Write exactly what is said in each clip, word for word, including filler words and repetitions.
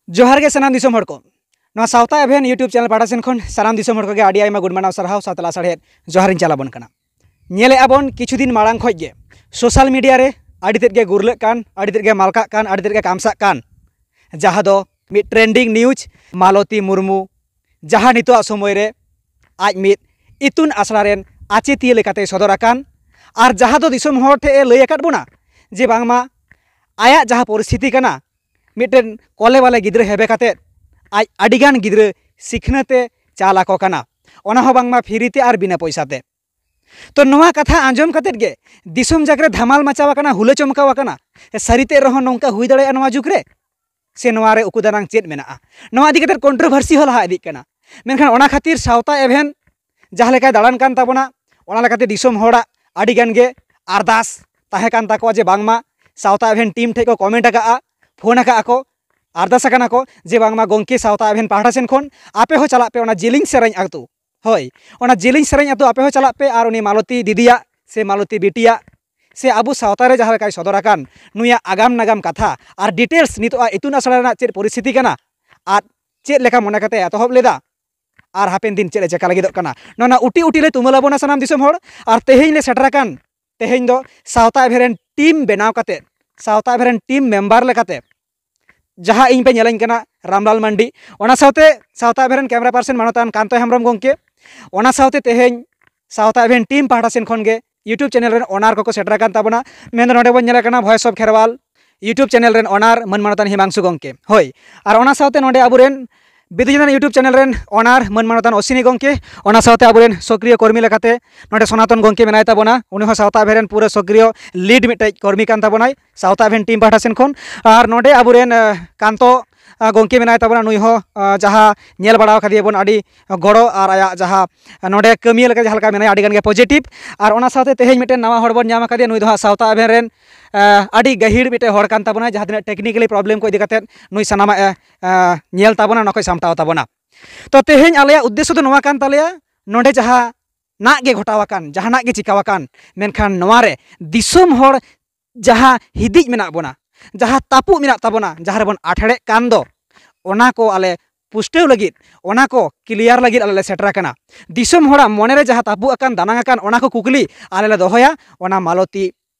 ᱡᱚᱦᱟᱨ ᱜᱮ ᱥᱟᱱᱟᱢ ᱫᱤᱥᱚᱢ ᱦᱚᱲ ᱠᱚ᱾ ᱱᱚᱣᱟ ᱥᱟᱶᱛᱟ ᱮᱵᱷᱮᱱ YouTube ᱪᱮᱱᱮᱞ ᱯᱟᱦᱴᱟ ᱥᱮᱱ ᱠᱷᱚᱱ ᱥᱟᱱᱟᱢ ᱫᱤᱥᱚᱢ ᱦᱚᱲ ᱠᱚᱜᱮ ᱟᱹᱰᱤ ᱟᱭᱢᱟ ᱜᱩᱱ ᱢᱟᱱᱟᱣ ᱥᱟᱨᱦᱟᱣ ᱥᱟᱶᱛᱮ ᱞᱟᱥᱟᱲᱦᱮᱫ ᱡᱚᱦᱟᱨ ᱤᱧ ᱪᱟᱞ ᱟᱵᱚᱱ ᱠᱟᱱᱟ᱾ ᱧᱮᱞᱮᱫᱼᱟ ᱵᱚᱱ ᱠᱤᱪᱷᱩ ᱫᱤᱱ ᱢᱟᱲᱟᱝ ᱠᱷᱚᱱ ᱜᱮ ᱥᱳᱥᱟᱞ ᱢᱤᱰᱤᱭᱟ ᱨᱮ ᱟᱹᱰᱤ ᱛᱮᱫ ᱜᱮ ᱜᱩᱨᱞᱟᱹᱜ ᱠᱟᱱ, ᱟᱹᱰᱤ ᱛᱮᱫ ᱜᱮ ᱢᱟᱞᱠᱟᱜ ᱠᱟᱱ, ᱟᱹᱰᱤ ᱛᱮᱫ ᱜᱮ ᱠᱟᱢᱥᱟᱜ ᱠᱟᱱ, ᱡᱟᱦᱟᱸ ᱫᱚ ᱢᱤᱫ ᱴᱨᱮᱱᱰᱤᱝ ᱱᱤᱭᱩᱡᱽ, ᱢᱟᱞᱚᱛᱤ ᱢᱩᱨᱢᱩ, ᱡᱟᱦᱟᱸ ᱱᱤᱛᱚᱜᱟᱜ ᱥᱚᱢᱚᱭ ᱨᱮ ᱟᱡ ᱢᱤᱫ ᱤᱛᱩᱱ ᱟᱥᱲᱟ ᱨᱮᱱ ᱟᱪᱮᱛᱤᱭᱟᱹ ᱞᱮᱠᱟᱛᱮᱭ ᱥᱚᱫᱚᱨ ᱟᱠᱟᱱ, ᱟᱨ ᱡᱟᱦᱟᱸ ᱫᱚ ᱫᱤᱥᱚᱢ ᱦᱚᱲ ᱴᱷᱮᱱ ᱮ ᱞᱟᱹᱭ ᱟᱠᱟᱫ ᱵᱚᱱᱟ ᱡᱮ ᱵᱟᱝᱢᱟ ᱟᱭᱟᱜ ᱡᱟᱦᱟᱸ ᱯᱚᱨᱤᱥᱛᱷᱤᱛᱤ ᱠᱟᱱᱟ, ᱢᱤᱫᱴᱮᱱ ᱠᱚᱞᱮ ᱵᱟᱞᱮ ᱜᱤᱫᱽᱨᱟᱹ ᱦᱮᱵᱮ ᱠᱟᱛᱮᱫ ᱟᱡ ᱟᱹᱰᱤᱜᱟᱱ ᱜᱤᱫᱽᱨᱟᱹ ᱥᱤᱠᱷᱱᱟᱹᱛ ᱮ ᱪᱟᱞ ᱟᱠᱚ ᱠᱟᱱᱟ, ᱚᱱᱟ ᱦᱚᱸ ᱵᱟᱝᱢᱟ ᱯᱷᱤᱨᱤ ᱛᱮ ᱟᱨ ᱵᱤᱱᱟᱹ ᱯᱚᱭᱥᱟ ᱛᱮ᱾ ᱛᱚ, ᱱᱚᱣᱟ ᱠᱟᱛᱷᱟ ᱟᱸᱡᱚᱢ ᱠᱟᱛᱮᱫ ᱜᱮ ᱫᱤᱥᱚᱢ ᱡᱟᱠ ᱨᱮ ᱫᱷᱟᱢᱟᱞ ᱢᱟᱪᱟᱣ ᱟᱠᱟᱱᱟ, ᱦᱩᱞᱟᱹ ᱪᱚᱢᱠᱟᱣ ᱟᱠᱟᱱᱟ᱾ ᱥᱟᱹᱨᱤᱛᱮ ᱨᱮᱦᱚᱸ ᱱᱚᱝᱠᱟ ᱦᱩᱭ ᱫᱟᱲᱮᱭᱟᱜᱼᱟ ᱱᱚᱣᱟ ᱡᱩᱜᱽ ᱨᱮ? ᱥᱮ ᱱᱚᱣᱟ ᱨᱮ ᱩᱠᱩ ᱫᱟᱱᱟᱝ ᱪᱮᱫ ᱢᱮᱱᱟᱜᱼᱟ? ᱱᱚᱣᱟ ᱤᱫᱤ ᱠᱟᱛᱮᱫ ᱠᱚᱱᱴᱨᱳᱵᱷᱟᱨᱥᱤ ᱦᱚᱸ ᱞᱟᱦᱟ ᱤᱫᱤᱜ ᱠᱟᱱᱟ᱾ ᱢᱮᱱᱠᱷᱟᱱ ᱚᱱᱟ ᱠᱷᱟᱹᱛᱤᱨ ᱥᱟᱶᱛᱟ ᱮᱵᱷᱮᱱ ᱡᱟᱦᱟᱸ ᱞᱮᱠᱟᱭ ᱫᱟᱬᱟᱱ ᱠᱟᱱ ᱛᱟᱵᱚᱱᱟ, ᱚᱱᱟ ᱞᱮᱠᱟᱛᱮ ᱫᱤᱥᱚᱢ ᱦᱚᱲᱟᱜ ᱟᱹᱰᱤ ᱜᱟᱱ ᱜᱮ ᱟᱨᱫᱟᱥ ᱛᱟᱦᱮᱸ ᱠᱟᱱ ᱛᱟᱠᱚᱣᱟ ᱡᱮ ᱵᱟᱝᱢᱟ ᱥᱟᱶᱛᱟ ᱮᱵᱷᱮᱱ ᱴᱤᱢ ᱴᱷᱮᱱ ᱠᱚ ᱠᱚᱢᱮᱱᱴ ᱟᱠᱟᱫᱼᱟ, ᱯᱷᱳᱱ ᱟᱠᱟᱫᱼᱟ ᱠᱚ, ᱟᱨᱫᱟᱥ ᱟᱠᱟᱱᱟ ᱠᱚ ᱡᱮ ᱵᱟᱝᱢᱟ ᱜᱚᱢᱠᱮ ᱥᱟᱶᱛᱟ ᱮᱵᱷᱮᱱ ᱯᱟᱦᱴᱟ ᱥᱮᱱ ᱠᱷᱚᱱ ᱟᱯᱮ ᱦᱚᱸ ᱪᱟᱞᱟᱜ ᱯᱮ ᱚᱱᱟ ᱡᱮᱞᱤᱧ ᱥᱮᱨᱮᱧ ᱟᱹᱛᱩ᱾ ᱦᱳᱭ, ᱚᱱᱟ ᱡᱮᱞᱤᱧ ᱥᱮᱨᱮᱧ ᱟᱹᱛᱩ ᱟᱯᱮ ᱦᱚᱸ ᱪᱟᱞᱟᱜ ᱯᱮ ᱟᱨ ᱩᱱᱤ ᱢᱟᱞᱚᱛᱤ ᱫᱤᱫᱤᱭᱟᱜ ᱥᱮ ᱢᱟᱞᱚᱛᱤ ᱵᱤᱴᱤᱭᱟᱜ ᱥᱮ ᱟᱵᱚ ᱥᱟᱶᱛᱟ ᱨᱮ ᱡᱟᱦᱟᱸ ᱞᱮᱠᱟᱭ ᱥᱚᱫᱚᱨ ᱟᱠᱟᱱ ᱱᱩᱭᱟᱜ ᱟᱜᱟᱢ ᱱᱟᱜᱟᱢ ᱠᱟᱛᱷᱟ ᱟᱨ ᱰᱤᱴᱮᱞᱥ, ᱱᱤᱛᱚᱜ ᱟᱜ ᱤᱛᱩᱱ ᱟᱥᱲᱟ ᱨᱮᱱᱟᱜ ᱪᱮᱫ ᱯᱚᱨᱤᱥᱛᱷᱤᱛᱤ ᱠᱟᱱᱟ ᱟᱨ ᱪᱮᱫ ᱞᱮᱠᱟ ᱢᱚᱱᱮ ᱠᱟᱛᱮ ᱮᱛᱚᱦᱚᱵ ᱞᱮᱫᱟ ᱟᱨ ᱦᱟᱯᱮᱱ ᱫᱤᱱ ᱪᱮᱫ ᱮ ᱪᱮᱠᱟ ᱞᱟᱹᱜᱤᱫᱚᱜ ᱠᱟᱱᱟ, ᱱᱚᱣᱟ ᱩᱴᱤ ᱩᱴᱤ ᱞᱮ ᱛᱩᱢᱟᱹᱞ ᱟᱵᱚᱱᱟ ᱥᱟᱱᱟᱢ ᱫᱤᱥᱚᱢ ᱦᱚᱲ᱾ ᱟᱨ ᱛᱮᱦᱮᱧ ᱞᱮ ᱥᱮᱴᱮᱨ ᱟᱠᱟᱱ, ᱛᱮᱦᱮᱧ ᱫᱚ ᱥᱟᱶᱛᱟ ᱮᱵᱷᱮᱱ ᱨᱮᱱ ᱴᱤᱢ ᱵᱮᱱᱟᱣ ᱠᱟᱛᱮ, ᱥᱟᱶᱛᱟ ᱮᱵᱷᱮᱱ ᱨᱮᱱ ᱴᱤᱢ ᱢᱮᱢᱵᱟᱨ ᱞᱮᱠᱟᱛᱮ ᱡᱟᱦᱟᱸ ᱤᱧ ᱯᱮ ᱧᱮᱞᱮᱧ ᱠᱟᱱᱟ ᱨᱟᱢᱞᱟᱞ ᱢᱟᱱᱰᱤ, ᱚᱱᱟ ᱥᱟᱶᱛᱮ ᱥᱟᱶᱛᱟ ᱮᱵᱷᱮᱱ ᱨᱮᱱ ᱠᱮᱢᱮᱨᱟ ᱯᱟᱨᱥᱚᱱ ᱢᱟᱱᱚᱛᱟᱱ ᱠᱟᱱᱛᱚ ᱦᱮᱢᱵᱨᱚᱢ ᱜᱚᱢᱠᱮ, ᱚᱱᱟ ᱥᱟᱶᱛᱮ ᱛᱮᱦᱮᱧ ᱥᱟᱶᱛᱟ ᱮᱵᱷᱮᱱ ᱴᱤᱢ ᱯᱟᱦᱴᱟ ᱥᱮᱱ ᱠᱷᱚᱱ ᱜᱮ YouTube ᱪᱮᱱᱮᱞ ᱨᱮᱱ ᱚᱱᱟᱨ ᱠᱚᱠᱚ ᱥᱮᱴᱮᱨ ᱟᱠᱟᱱ ᱛᱟᱵᱚᱱᱟ᱾ ᱢᱮᱱᱫᱚ ᱱᱚᱰᱮ ᱵᱚᱱ ᱧᱮᱞᱮ ᱠᱟᱱᱟ voice of Kherwal YouTube channel ᱨᱮᱱ ᱚᱱᱟᱨ ᱢᱟᱹᱱ ᱢᱟᱱᱚᱛᱟᱱ ᱦᱤᱢᱟᱝᱥᱩ ᱜᱚᱢᱠᱮ᱾ ᱦᱳᱭ, ᱟᱨ ᱚᱱᱟ ᱥᱟᱶᱛᱮ ᱱᱚᱰᱮ ᱟᱵᱚᱨᱮᱱ ᱵᱤᱫᱩ ᱪᱟᱸᱫᱟᱱ YouTube ᱪᱮᱱᱮᱞ ᱨᱮᱱ ᱚᱱᱟᱨ ᱢᱟᱹᱱ ᱢᱟᱱᱚᱛᱟᱱ ᱚᱥᱤᱱᱤ ᱜᱚᱢᱠᱮ, ᱚᱱᱟ ᱥᱟᱶᱛᱮ ᱟᱵᱚᱨᱮᱱ ᱥᱚᱠᱨᱤᱭᱚ ᱠᱚᱨᱢᱤ ᱞᱮᱠᱟᱛᱮ ᱱᱚᱰᱮ ᱥᱚᱱᱟᱛᱚᱱ ᱜᱚᱢᱠᱮ ᱢᱮᱱᱟᱭ ᱛᱟᱵᱚᱱᱟ, ᱩᱱᱤ ᱦᱚᱸ ᱥᱟᱶᱛᱟ ᱮᱵᱷᱮᱱ ᱨᱮᱱ ᱯᱩᱨᱟᱹ ᱥᱚᱠᱨᱤᱭᱚ ᱞᱤᱰ ᱢᱤᱫᱴᱮᱡ ᱠᱚᱨᱢᱤ ᱠᱟᱱ ᱛᱟᱵᱚᱱᱟᱭ ᱥᱟᱶᱛᱟ ᱮᱵᱷᱮᱱ ᱴᱤᱢ ᱯᱟᱦᱴᱟ ᱥᱮᱱ ᱠᱷᱚᱱ᱾ ᱟᱨ ᱱᱚᱰᱮ ᱟᱵᱚᱨᱮᱱ, ᱟᱸ, ᱠᱟᱱᱛᱚ, ᱟᱸ, ᱜᱚᱢᱠᱮ ᱢᱮᱱᱟᱭ ᱛᱟᱵᱚᱱᱟ, ᱱᱩᱭ ᱦᱚᱸ, ᱟᱸ, ᱡᱟᱦᱟᱸ ᱧᱮᱞ ᱵᱟᱲᱟ ᱟᱠᱟᱫᱮᱭᱟ ᱵᱚᱱ ᱟᱹᱰᱤ ᱜᱚᱲᱚ ᱟᱨ ᱟᱭᱟᱜ ᱡᱟᱦᱟᱸ ᱱᱚᱰᱮ ᱠᱟᱹᱢᱤᱭᱟᱹ ᱞᱮᱠᱟ ᱡᱟᱦᱟᱸ ᱞᱮᱠᱟ ᱢᱮᱱᱟᱭᱟ ᱟᱹᱰᱤ ᱜᱟᱱ ᱜᱮ ᱯᱚᱡᱤᱴᱤᱵᱷ᱾ ᱟᱨ ᱚᱱᱟ ᱥᱟᱶᱛᱮ ᱛᱮᱦᱮᱧ ᱢᱤᱫᱴᱮᱱ ᱱᱟᱣᱟ ᱦᱚᱲ ᱵᱚᱱ ᱧᱟᱢ ᱟᱠᱟᱫᱮᱭᱟ, ᱱᱩᱭ ᱫᱚ ᱦᱟᱸᱜ ᱥᱟᱶᱛᱟ ᱮᱵᱷᱮᱱ ᱨᱮᱱ, ᱟᱸ, ᱟᱹᱰᱤ ᱜᱟᱹᱦᱤᱨ ᱢᱤᱫᱴᱮᱱ ᱦᱚᱲ ᱠᱟᱱ ᱛᱟᱵᱚᱱᱟᱭ, ᱡᱟᱦᱟᱸ ᱛᱤᱱᱟᱹᱜ ᱴᱮᱠᱱᱤᱠᱮᱞᱤ ᱯᱨᱚᱵᱞᱮᱢ ᱠᱚ ᱤᱫᱤ ᱠᱟᱛᱮᱫ ᱱᱩᱭ ᱥᱟᱱᱟᱢᱟᱜ ᱮ, ᱟᱸ, ᱧᱮᱞ ᱛᱟᱵᱚᱱᱟ, ᱚᱱᱟ ᱠᱚᱭ ᱥᱟᱢᱴᱟᱣ ᱛᱟᱵᱚᱱᱟ᱾ ᱛᱚ ᱛᱮᱦᱮᱧ ᱟᱞᱮᱭᱟᱜ ᱩᱫᱽᱫᱮᱥᱥᱚ ᱫᱚ ᱱᱚᱣᱟ ᱠᱟᱱ ᱛᱟᱞᱮᱭᱟ, ᱱᱚᱰᱮ ᱡᱟᱦᱟᱸ ᱱᱟᱜ ᱜᱮ ᱜᱷᱚᱴᱟᱣ ᱟᱠᱟᱱ, ᱡᱟᱦᱟᱱᱟᱜ ᱜᱮ ᱪᱤᱠᱟᱣ ᱟᱠᱟᱱ, ᱢᱮᱱᱠᱷᱟᱱ ᱱᱚᱣᱟ ᱨᱮ ᱫᱤᱥᱚᱢ ᱦᱚᱲ ᱡᱟᱦᱟᱸ ᱦᱤᱫᱤᱡ ᱢᱮᱱᱟᱜ ᱵᱚᱱᱟ, ᱡᱟᱦᱟᱸ ᱛᱟᱹᱯᱩᱜ ᱢᱮᱱᱟᱜ ᱛᱟᱵᱚᱱᱟ, ᱡᱟᱦᱟᱸ ᱨᱮᱵᱚᱱ ᱟᱴᱷᱮᱲᱮᱜ ᱠᱟᱱ ᱫᱚ, ᱚᱱᱟ ᱠᱚ ᱟᱞᱮ ᱯᱩᱥᱴᱟᱹᱣ ᱞᱟᱹᱜᱤᱫ, ᱚᱱᱟ ᱠᱚ ᱠᱞᱤᱭᱟᱨ ᱞᱟᱹᱜᱤᱫ ᱟᱞᱮ ᱞᱮ ᱥᱮᱴᱮᱨ ᱟᱠᱟᱱᱟ᱾ ᱫᱤᱥᱚᱢ ᱦᱚᱲᱟᱜ ᱢᱚᱱᱮ ᱨᱮ ᱡᱟᱦᱟᱸ ᱛᱟᱹᱯᱩᱜ ᱟᱠᱟᱱ, ᱫᱟᱱᱟᱝ ᱟᱠᱟᱱ, ᱚᱱᱟ ᱠᱚ ᱠᱩᱠᱞᱤ ᱟᱞᱮ ᱞᱮ ᱫᱚᱦᱚᱭᱟ ᱚᱱᱟ ᱢᱟᱞᱚᱛᱤ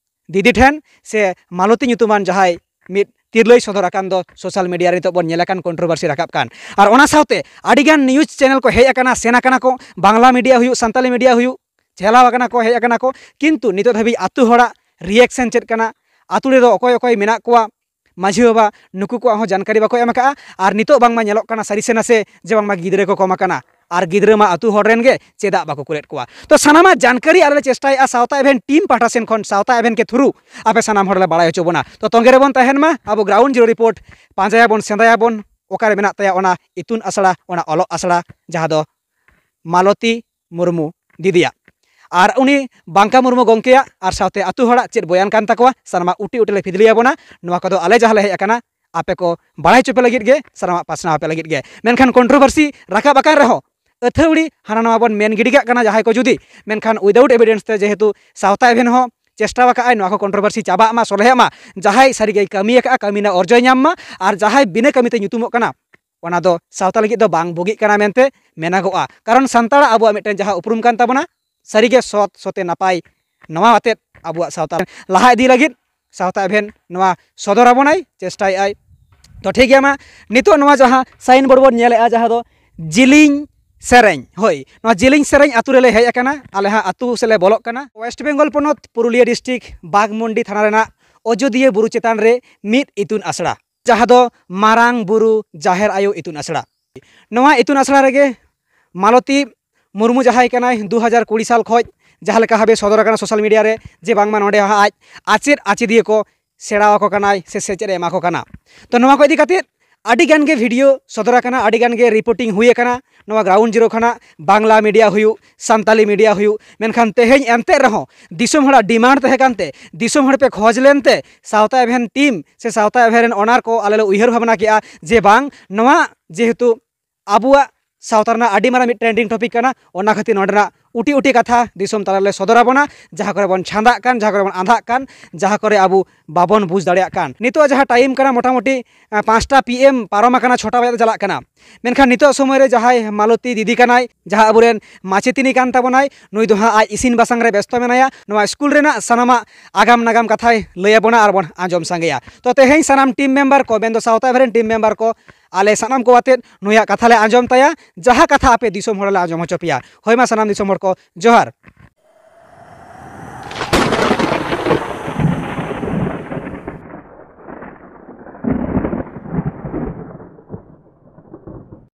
ᱫᱤᱫᱤ ᱴᱷᱮᱱ, ᱥᱮ ᱢᱟᱞᱚᱛᱤ ᱧᱩᱛᱩᱢᱟᱱ ᱡᱟᱦᱟᱸᱭ ᱢᱤᱫ ᱛᱤᱨᱞᱟᱹᱭ ᱥᱚᱫᱚᱨ ᱟᱠᱟᱱ ᱫᱚ ᱥᱳᱥᱟᱞ ᱢᱤᱰᱤᱭᱟ ᱨᱮ ᱱᱤᱛᱚᱜ ᱵᱚᱱ ᱧᱮᱞ ᱟᱠᱟᱱ ᱠᱚᱱᱴᱨᱳᱵᱷᱟᱨᱥᱤ ᱨᱟᱠᱟᱵ ᱠᱟᱱ᱾ ᱟᱨ ᱚᱱᱟ ᱥᱟᱶᱛᱮ ᱟᱹᱰᱤᱜᱟᱱ ᱱᱤᱭᱩᱡᱽ ᱪᱮᱱᱮᱞ ᱠᱚ ᱦᱮᱡ ᱟᱠᱟᱱᱟ, ᱥᱮᱱ ᱟᱠᱟᱱᱟ ᱠᱚ, ᱵᱟᱝᱞᱟ ᱢᱤᱰᱤᱭᱟ ᱦᱩᱭᱩᱜ, ᱥᱟᱱᱛᱟᱞᱤ ᱢᱤᱰᱤᱭᱟ ᱦᱩᱭᱩᱜ, ᱪᱟᱞᱟᱣ ᱟᱠᱟᱱᱟ ᱠᱚ, ᱦᱮᱡ ᱟᱠᱟᱱᱟ ᱠᱚ, ᱠᱤᱱᱛᱩ ᱱᱤᱛᱚᱜ ᱫᱷᱟᱹᱵᱤᱡ ᱟᱹᱛᱩ ᱦᱚᱲᱟᱜ ᱨᱤᱭᱮᱠᱥᱮᱱ ᱪᱮᱫ ᱠᱟᱱᱟ, ᱟᱹᱛᱩ ᱨᱮᱫᱚ ᱚᱠᱚᱭ ᱚᱠᱚᱭ ᱢᱮᱱᱟᱜ ᱠᱚᱣᱟ, ᱢᱟᱹᱡᱷᱤ ᱵᱟᱵᱟ, ᱱᱩᱠᱩ ᱠᱚᱣᱟᱜ ᱦᱚᱸ ᱡᱟᱱᱠᱟᱨᱤ ᱵᱟᱠᱚ ᱮᱢ ᱟᱠᱟᱫᱼᱟ᱾ ᱟᱨ ᱱᱤᱛᱚᱜ ᱵᱟᱝᱢᱟ ᱧᱮᱞᱚᱜ ᱠᱟᱱᱟ ᱥᱟᱹᱨᱤ ᱥᱮ ᱱᱟᱥᱮ ᱡᱮ ᱵᱟᱝᱢᱟ ᱜᱤᱫᱽᱨᱟᱹ ᱠᱚ ᱠᱚᱢ ᱟᱠᱟᱱᱟ, ᱟᱨ ᱜᱤᱫᱽᱨᱟᱹ ᱢᱟ ᱟᱹᱛᱩ ᱦᱚᱲ ᱨᱮᱱ ᱜᱮ, ᱪᱮᱫᱟᱜ ᱵᱟᱠᱚ ᱠᱩᱞᱮᱫ ᱠᱚᱣᱟ? ᱛᱚ ᱥᱟᱱᱟᱢᱟᱜ ᱡᱟᱱᱠᱟᱨᱤ ᱟᱞᱮ ᱞᱮ ᱪᱮᱥᱴᱟᱭᱮᱫᱼᱟ ᱥᱟᱶᱛᱟ ᱮᱵᱷᱮᱱ ᱴᱤᱢ ᱯᱟᱦᱴᱟ ᱥᱮᱱ ᱠᱷᱚᱱ, ᱥᱟᱶᱛᱟ ᱮᱵᱷᱮᱱ ᱠᱮ ᱛᱷᱨᱩ ᱟᱯᱮ ᱥᱟᱱᱟᱢ ᱦᱚᱲ ᱞᱮ ᱵᱟᱲᱟᱭ ᱦᱚᱪᱚ ᱵᱚᱱᱟ᱾ ᱛᱚ ᱛᱚᱸᱜᱮ ᱨᱮᱵᱚᱱ ᱛᱟᱦᱮᱱ ᱢᱟ, ᱟᱵᱚ ᱜᱨᱟᱣᱩᱱᱰ ᱡᱤᱨᱳ ᱨᱤᱯᱳᱨᱴ ᱯᱟᱸᱡᱟᱭᱟᱵᱚᱱ, ᱥᱮᱸᱫᱽᱨᱟᱭᱟᱵᱚᱱ, ᱚᱠᱟᱨᱮ ᱢᱮᱱᱟᱜ ᱛᱟᱭᱟ ᱚᱱᱟ ᱤᱛᱩᱱ ᱟᱥᱲᱟ, ᱚᱱᱟ ᱚᱞᱚᱜ ᱟᱥᱲᱟ ᱡᱟᱦᱟᱸ ᱫᱚ ᱢᱟᱞᱚᱛᱤ ᱢᱩᱨᱢᱩ ᱫᱤᱫᱤᱭᱟᱜ᱾ ᱟᱨ ᱩᱱᱤ ᱵᱟᱝᱠᱟ ᱢᱩᱨᱢᱩ ᱜᱚᱢᱠᱮᱭᱟᱜ ᱟᱨ ᱥᱟᱶᱛᱮ ᱟᱹᱛᱩ ᱦᱚᱲᱟᱜ ᱪᱮᱫ ᱵᱚᱭᱟᱱ ᱠᱟᱱ ᱛᱟᱠᱚᱣᱟ, ᱥᱟᱱᱟᱢᱟᱜ ᱩᱴᱤ ᱩᱴᱤ ᱞᱮ ᱯᱷᱤᱫᱽᱞᱤ ᱟᱵᱚᱱᱟ᱾ ᱱᱚᱣᱟ ᱠᱚᱫᱚ ᱟᱞᱮ ᱡᱟᱦᱟᱸ ᱞᱮ ᱦᱮᱡ ᱟᱠᱟᱱᱟ, ᱟᱯᱮ ᱠᱚ ᱵᱟᱲᱟᱭ ᱦᱚᱪᱚ ᱯᱮ ᱞᱟᱹᱜᱤᱫ ᱜᱮ, ᱥᱟᱱᱟᱢᱟᱜ ᱯᱟᱥᱱᱟᱣ ᱟᱯᱮ ᱞᱟᱹᱜᱤᱫ ᱜᱮ᱾ ᱢᱮᱱᱠᱷᱟᱱ ᱠᱚᱱᱴᱨᱳᱵᱷᱟᱨᱥᱤ ᱨᱟᱠᱟᱵ ᱟᱠᱟᱱ ᱨᱮᱦᱚᱸ, ᱟᱹᱛᱷᱟᱹᱣᱲᱤ ᱦᱟᱱᱟ ᱱᱟᱣᱟ ᱵᱚᱱ ᱢᱮᱱ ᱜᱤᱰᱤ ᱠᱟᱜ ᱠᱟᱱᱟ ᱡᱟᱦᱟᱸᱭ ᱠᱚ ᱡᱩᱫᱤ, ᱢᱮᱱᱠᱷᱟᱱ ᱩᱭᱫᱟᱣᱩᱴ ᱮᱵᱤᱰᱮᱱᱥ ᱛᱮ ᱡᱮᱦᱮᱛᱩ ᱥᱟᱶᱛᱟ ᱮᱵᱷᱮᱱ ᱦᱚᱸ ᱪᱮᱥᱴᱟ ᱟᱠᱟᱫᱼᱟᱭ ᱱᱚᱣᱟ ᱠᱚ ᱠᱚᱱᱴᱨᱳᱵᱷᱟᱨᱥᱤ ᱪᱟᱵᱟᱜ ᱢᱟ, ᱥᱚᱞᱦᱮᱜ ᱢᱟ, ᱡᱟᱦᱟᱸᱭ ᱥᱟᱹᱨᱤᱜᱮᱭ ᱠᱟᱹᱢᱤ ᱟᱠᱟᱫᱼᱟ, ᱠᱟᱹᱢᱤ ᱨᱮᱱᱟᱜ ᱚᱨᱡᱚᱭ ᱧᱟᱢ ᱢᱟ, ᱟᱨ ᱡᱟᱦᱟᱸᱭ ᱵᱤᱱᱟᱹ ᱠᱟᱹᱢᱤᱛᱮ ᱧᱩᱛᱩᱢᱚᱜ ᱠᱟᱱᱟ, ᱚᱱᱟ ᱫᱚ ᱥᱟᱶᱛᱟ ᱞᱟᱹᱜᱤᱫ ᱫᱚ ᱵᱟᱝ ᱵᱩᱜᱤᱜ ᱠᱟᱱᱟ ᱢᱮᱱᱛᱮ ᱢᱮᱱᱚᱜᱚᱜᱼᱟ᱾ ᱠᱟᱨᱚᱱ ᱥᱟᱱᱛᱟᱲᱟᱜ ᱟᱵᱚᱣᱟᱜ ᱢᱤᱫᱴᱮᱱ ᱡᱟᱦᱟᱸ ᱩᱯᱨᱩᱢ ᱠᱟᱱ ᱛᱟᱵᱚᱱᱟ, ᱥᱟᱹᱨᱤᱜᱮ ᱥᱚᱛ ᱥᱚᱛᱮ ᱱᱟᱯᱟᱭ, ᱱᱚᱣᱟ ᱟᱛᱮᱫ ᱟᱵᱚᱣᱟᱜ ᱥᱟᱶᱛᱟ ᱞᱟᱦᱟ ᱤᱫᱤ ᱞᱟᱹᱜᱤᱫ ᱥᱟᱶᱛᱟ ᱮᱵᱷᱮᱱ ᱱᱚᱣᱟ ᱥᱚᱫᱚᱨ ᱟᱵᱚᱱᱟᱭ, ᱪᱮᱥᱴᱟᱭᱮᱫᱼᱟᱭ᱾ ᱛᱚ ᱴᱷᱤᱠ ᱜᱮᱭᱟ, ᱢᱟ ᱱᱤᱛᱚᱜ ᱱᱚᱣᱟ ᱡᱟᱦᱟᱸ ᱥᱟᱭᱤᱱ ᱵᱳᱨᱰ ᱵᱚᱱ ᱧᱮᱞᱮᱫᱼᱟ, ᱡᱟᱦᱟᱸ ᱫᱚ ᱡᱤᱞᱤᱧ ᱥᱮᱨᱮᱧ, ᱦᱳᱭ, ᱱᱚᱣᱟ ᱡᱤᱞᱤᱧ ᱥᱮᱨᱮᱧ ᱟᱛᱳ ᱨᱮᱞᱮ ᱦᱮᱡ ᱟᱠᱟᱱᱟ, ᱟᱞᱮ ᱦᱟᱸᱜ ᱟᱛᱳ ᱥᱮᱫ ᱞᱮ ᱵᱚᱞᱚᱜ ᱠᱟᱱᱟ᱾ ᱳᱭᱮᱥᱴ ᱵᱮᱝᱜᱚᱞ ᱯᱚᱱᱚᱛ ᱯᱩᱨᱩᱞᱤᱭᱟᱹ ᱰᱤᱥᱴᱨᱤᱠᱴ ᱵᱟᱜᱽᱢᱩᱱᱰᱤ ᱛᱷᱟᱱᱟ ᱨᱮᱱᱟᱜ ᱚᱡᱳᱫᱤᱭᱟᱹ ᱵᱩᱨᱩ ᱪᱮᱛᱟᱱ ᱨᱮ ᱢᱤᱫ ᱤᱛᱩᱱ ᱟᱥᱲᱟ, ᱡᱟᱦᱟᱸ ᱫᱚ ᱢᱟᱨᱟᱝ ᱵᱩᱨᱩ ᱡᱟᱦᱮᱨ ᱟᱭᱳ ᱤᱛᱩᱱ ᱟᱥᱲᱟ᱾ ᱱᱚᱣᱟ ᱤᱛᱩᱱ ᱟᱥᱲᱟ ᱨᱮᱜᱮ ᱢᱟᱞᱚᱛᱤ ᱢᱩᱨᱢᱩ ᱡᱟᱦᱟᱸᱭ ᱠᱟᱱᱟᱭ, ᱫᱩ ᱦᱟᱡᱟᱨ ᱠᱩᱲᱤ ᱥᱟᱞ ᱠᱷᱚᱱ ᱡᱟᱦᱟᱸ ᱞᱮᱠᱟ ᱵᱷᱟᱵᱮ ᱥᱚᱫᱚᱨ ᱟᱠᱟᱱᱟ ᱥᱳᱥᱟᱞ ᱢᱤᱰᱤᱭᱟ ᱨᱮ, ᱡᱮ ᱵᱟᱝᱢᱟ ᱱᱚᱸᱰᱮ ᱦᱟᱸᱜ ᱟᱡ ᱟᱪᱮᱫ ᱟᱪᱮᱫᱤᱭᱟᱹ ᱠᱚ ᱥᱮᱬᱟ ᱟᱠᱚ ᱠᱟᱱᱟᱭ ᱥᱮ ᱥᱮᱪᱮᱫ ᱮ ᱮᱢᱟ ᱠᱚ ᱠᱟᱱᱟ᱾ ᱛᱚ ᱱᱚᱣᱟ ᱠᱚ ᱤᱫᱤ ᱠᱟᱛᱮᱫ ᱟᱹᱰᱤ ᱜᱟᱱ ᱜᱮ ᱵᱷᱤᱰᱤᱭᱳ ᱥᱚᱫᱚᱨ ᱟᱠᱟᱱᱟ, ᱟᱹᱰᱤ ᱜᱟᱱ ᱜᱮ ᱨᱤᱯᱳᱨᱴᱤᱝ ᱦᱩᱭ ᱟᱠᱟᱱᱟ ᱱᱚᱣᱟ ᱜᱨᱟᱣᱩᱱᱰ ᱡᱤᱨᱳ ᱠᱷᱚᱱᱟᱜ, ᱵᱟᱝᱞᱟ ᱢᱤᱰᱤᱭᱟ ᱦᱩᱭᱩᱜ, ᱥᱟᱱᱛᱟᱞᱤ ᱢᱤᱰᱤᱭᱟ ᱦᱩᱭᱩᱜ᱾ ᱢᱮᱱᱠᱷᱟᱱ ᱛᱮᱦᱮᱧ ᱮᱱᱛᱮ ᱨᱮᱦᱚᱸ ᱫᱤᱥᱚᱢ ᱦᱚᱲᱟᱜ ᱰᱤᱢᱟᱱᱰ ᱛᱟᱦᱮᱸ ᱠᱟᱱᱛᱮ, ᱫᱤᱥᱚᱢ ᱦᱚᱲ ᱯᱮ ᱠᱷᱚᱡᱽ ᱞᱮᱱᱛᱮ, ᱥᱟᱶᱛᱟ ᱮᱵᱷᱮᱱ ᱴᱤᱢ ᱥᱮ ᱥᱟᱶᱛᱟ ᱮᱵᱷᱮᱱ ᱨᱮᱱ ᱚᱱᱟᱨ ᱠᱚ ᱟᱞᱮ ᱞᱮ ᱩᱭᱦᱟᱹᱨ ᱵᱷᱟᱵᱽᱱᱟ ᱠᱮᱜᱼᱟ ᱡᱮ ᱵᱟᱝ, ᱱᱚᱣᱟ ᱡᱮᱦᱮᱛᱩ ᱟᱵᱚᱣᱟᱜ ᱥᱟᱶᱛᱟ ᱨᱮᱱᱟᱜ ᱟᱹᱰᱤ ᱢᱟᱨᱟᱝ ᱢᱤᱫ trending topic ᱠᱟᱱᱟ᱾ ᱚᱱᱟ ᱠᱷᱟᱹᱛᱤᱨ ᱱᱚᱰᱮᱱᱟᱜ ᱩᱴᱤ ᱩᱴᱤ ᱠᱟᱛᱷᱟ ᱫᱤᱥᱚᱢ ᱛᱟᱞᱟ ᱨᱮᱞᱮ ᱥᱚᱫᱚᱨ ᱟᱵᱚᱱᱟ, ᱡᱟᱦᱟᱸ ᱠᱚᱨᱮ ᱵᱚᱱ ᱪᱷᱟᱸᱫᱟᱜ ᱠᱟᱱ, ᱡᱟᱦᱟᱸ ᱠᱚᱨᱮ ᱵᱚᱱ ᱟᱸᱫᱷᱟᱜ ᱠᱟᱱ, ᱡᱟᱦᱟᱸ ᱠᱚᱨᱮ ᱟᱵᱚ ᱵᱟᱵᱚᱱ ᱵᱩᱡᱽ ᱫᱟᱲᱮᱭᱟᱜ ᱠᱟᱱ᱾ ᱱᱤᱛᱚᱜ ᱡᱟᱦᱟᱸ time ᱠᱟᱱᱟ ᱢᱚᱴᱟᱢᱩᱴᱤ ᱟᱸ, ᱯᱟᱸᱪᱴᱟ PM ᱯᱟᱨᱚᱢ ᱟᱠᱟᱱᱟ, ᱪᱷᱚᱴᱟ ᱵᱟᱡᱟᱜ ᱪᱟᱞᱟᱜ ᱠᱟᱱᱟ᱾ ᱢᱮᱱᱠᱷᱟᱱ ᱱᱤᱛᱚᱜ ᱥᱚᱢᱚᱭ ᱨᱮ ᱡᱟᱦᱟᱸᱭ ᱢᱟᱞᱚᱛᱤ ᱫᱤᱫᱤ ᱠᱟᱱᱟᱭ, ᱡᱟᱦᱟᱸ ᱟᱵᱚᱨᱮᱱ ᱢᱟᱪᱮᱛᱤᱱᱤ ᱠᱟᱱ ᱛᱟᱵᱚᱱᱟᱭ, ᱱᱩᱭ ᱫᱚ ᱦᱟᱸᱜ ᱟᱡ ᱤᱥᱤᱱ ᱵᱟᱥᱟᱝ ᱨᱮ ᱵᱮᱥᱛᱚ ᱢᱮᱱᱟᱭᱟ᱾ ᱱᱚᱣᱟ ᱥᱠᱩᱞ ᱨᱮᱱᱟᱜ ᱥᱟᱱᱟᱢᱟᱜ ᱟᱜᱟᱢ ᱱᱟᱜᱟᱢ ᱠᱟᱛᱷᱟᱭ ᱞᱟᱹᱭ ᱟᱵᱚᱱᱟ ᱟᱨ ᱵᱚᱱ ᱟᱸᱡᱚᱢ ᱥᱟᱸᱜᱮᱭᱟ᱾ ᱛᱚ ᱛᱮᱦᱮᱧ ᱥᱟᱱᱟᱢ team member ᱠᱚ, ᱢᱮᱱᱫᱚ ᱥᱟᱶᱛᱟ ᱮᱵᱷᱮᱱ team member ᱠᱚ, ᱟᱞᱮ ᱥᱟᱱᱟᱢ ᱠᱚ ᱟᱛᱮᱫ ᱱᱩᱭᱟᱜ ᱠᱟᱛᱷᱟ ᱞᱮ ᱟᱸᱡᱚᱢ ᱛᱟᱭᱟ, ᱡᱟᱦᱟᱸ ᱠᱟᱛᱷᱟ ᱟᱯᱮ ᱫᱤᱥᱚᱢ ᱦᱚᱲ ᱞᱮ ᱟᱸᱡᱚᱢ ᱦᱚᱪᱚ ᱯᱮᱭᱟ᱾ ᱦᱳᱭ ᱢᱟ ᱥᱟᱱᱟᱢ ᱫᱤᱥᱚᱢ ᱦᱚᱲ ᱠᱚ ᱡᱚᱦᱟᱨ᱾